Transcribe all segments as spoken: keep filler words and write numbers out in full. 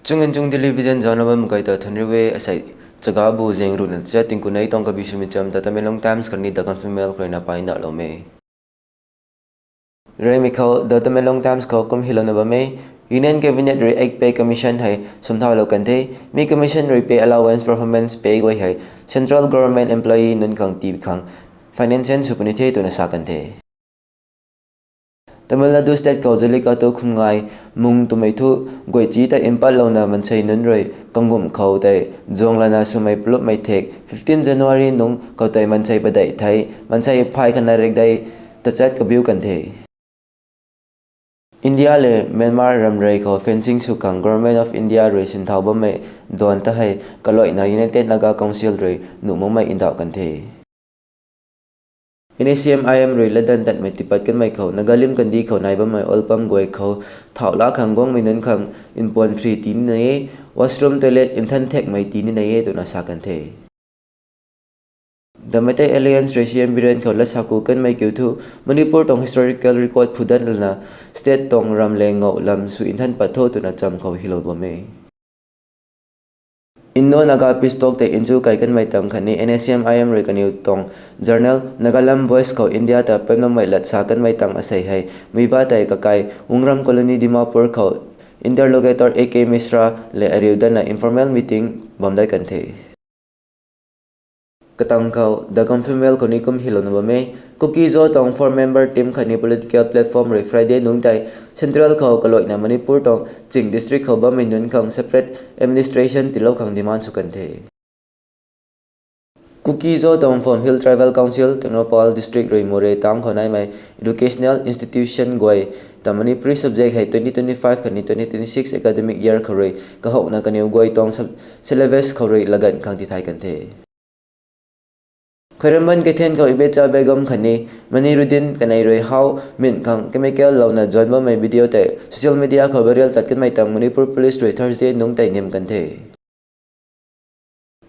Chung Enchung Television zaucna bammei guay ta thanriu e. Asei chaga bu zaeng ruhna chat tingkunei tuang kabi swmei cham ta Tamenglong Times khatni The Comfort Mail khou ruina paina loumei. Reymei khou The Tamenglong Times khou kum hilouna bam e: Union Cabinet rui ek pay commission hei sumthaulou kan the. Mi commission rui pay allowance, performance pay guay hei central government employee nunc khang tii khang financial sw puni the twna sa kan the. Tamil Nadu state khou Jallikattu khumngai mung twmei thu guaychi tei mpatlouna mansei nunc rui kangumh khou tei zuang lana swmei plupmei thek fifteen January nung khoutei mansei padeih thei mansei phay khatna rikdei tachat kabiu kan the. India le Myanmar ramrei khou fencing sw khang Government of India rui sinthau bammei duan ta hei kaloina United Naga Council rui nuh makmei ndauh kan the. N A C M I M rui latdanv tatmei tipat kanmei khou Nagalim kandih khou nai bammei oil pump guay khou thauh laa khang guangmei nunc khang mpuan free tii ni nai e, washroom, toilet nthan thekmei tii ni nai e twna sa kan the. The Meitei Alliance rui C M Biren khou latsaku kanmei kiu thu Manipur tuang historical record phudat lana state tuang ram le ngou lam sw nthan pat tho twna cham khou hilou bam e. Indo-Naga peace talk tei nchu kai kanmei tang khatni N A C M I M rui kaniw tuang journal Nagalam Voice khou India ta pamloumei lat sa kanmei tang asei hei Muivah tei kakai Wungram Colony Dimapur khou interlocutor A K Mishra le ariu datna informal meeting bam dat kan the. Katang khou The Comfort Mail khou ni kum hilouna bam e: Kuki-Zo tuang four member team khatni political platform rui Friday nungc tei Central khou kaloina Manipur tuang ching district khou bammei nunc khang separate administration tiilou khang demand sw kan the. Kuki-Zo tuang Phom Hill Tribal Council, Tengnoupal District rui Moreh town khou naimei educational institution guay ta Manipuri subject hei twenty twenty-five khatni twenty twenty-six academic year khou rui kahouhna kaniw guay tuang sub-, syllabus khou rui laganv khang tithay kan the. Khairamband Keithen khou Ibecha Begum khatni Maniruddin kanei rui how min khang chemical louna zuan bammei video tei social media khou viral tat kanmei tang Manipur Police rui Thursday nungc tei nim kan the.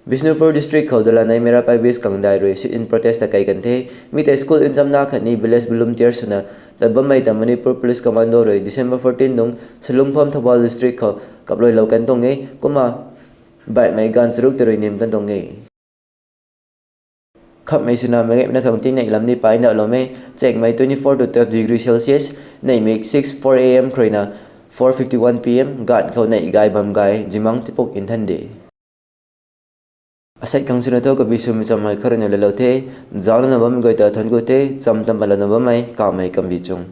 Bishnupur District khou dalanei Meira Paibis kangdai rui sit-in protest ta kei kan the. Mi tei school nchamna khatni village volunteer swna tat bammei ta Manipur Police Commando rui December fourteen nungc Salungpham Thoubal District khou kapluailou kan tuang e. Kumna baihmei ganv charuk tei rui nim kan tuang e. Khamhmei swna meic gaymei na khang tingnei lam ni paina lou e. Chengmei twenty-four to twelve degree Celsius, neihmei six four A M khou ruina four fifty-one P M, ganv khou neih gay bam gay zimang tipuk nthan de. Asei khang swna thu kabi swmei cham hei khou ruina lelou the. Zauclana bammei guay ta thanc ku the, cham tam patlouna bammei kamei kambi chung.